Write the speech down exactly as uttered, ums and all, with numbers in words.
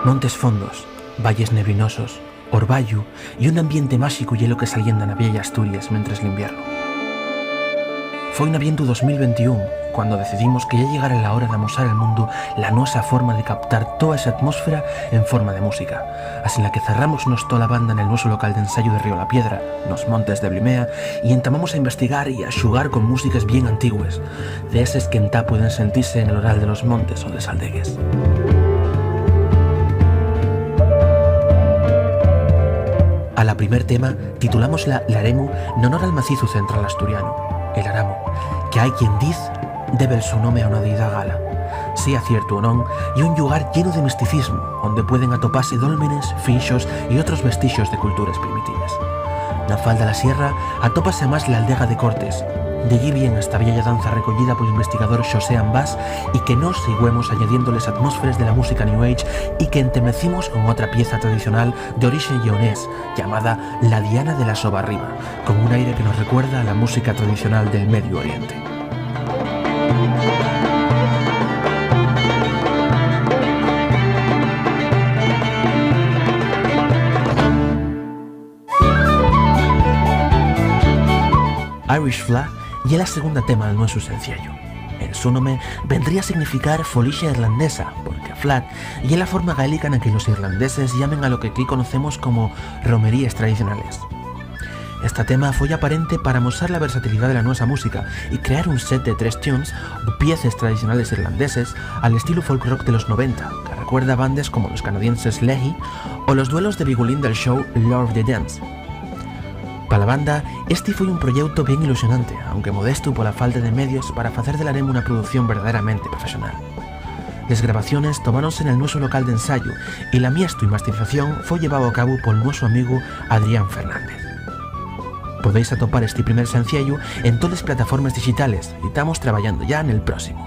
Montes fondos, valles neblinosos, orbayu y un ambiente máxico ye lo que s'allienda na vieya Asturies mentres l'hibiernu. Foi na vientu dos mil ventiún cuando decidimos que ya llegara la hora d'amosar al mundu la nuesa forma de captar toa esa atmósfera en forma de música. Asina que cerramos nos tola banda nel nuesu local d'ensayu de Río La Piedra, nos montes de Blimea, y entamamos a investigar y a xugar con músiques bien antigües, d'eses qu'entá pueden sentise nel oral de los montes o les aldegues. A la primer tema titulámosla Laremu n'honor al macizu central asturianu, el Aramu, que hai quien diz debe el so nome a una deidá gala. Sea ciertu o non, ye un llugar llenu de misticismu, onde pueden atopase dólmenes, finxos y otros vestixos de cultures primitives. Na falda la sierra atópase amás l'aldega de Cortes. D'ellí vien esta vieya danza recoyida pol investigador Xosé Ambás y que nós sigüemos añadiéndoles atmósferes de la música New Age y que entemecimos con otra pieza tradicional d'orixe lleonés, llamada La Diana de la Sobarriba, con un aire que nos recuerda a la música tradicional del Mediu Oriente. Irish Flat ye la segunda tema del nuesu senciellu. El so nome vendría a significar folixa irlandesa, porque flat ye la forma gaélica na que los irlandeses llamen a lo que aquí conocemos como romeríes tradicionales. Esta tema foi aparente para amosar la versatilidá de la nuesa música y crear un set de tres tunes o pieces tradicionales irlandeses al estilu folk rock de los noventa, que recuerda a bandes como los canadienses Lehi o los duelos de Bigulín del show Love the Dance. Pa la banda, esti foi un proyeuto bien ilusionante, aunque modestu pola falta de medios para facer del Aremu una producción verdaderamente profesional. Les grabaciones tomáronse nel nuesu local d'ensayu y l'amiestu y masterización foi llevao a cabu pol nuesu amigu Adrián Fernández. Podéis atopar esti primer senciellu en toles plataformes dixitales y tamos trabayando ya nel próximu.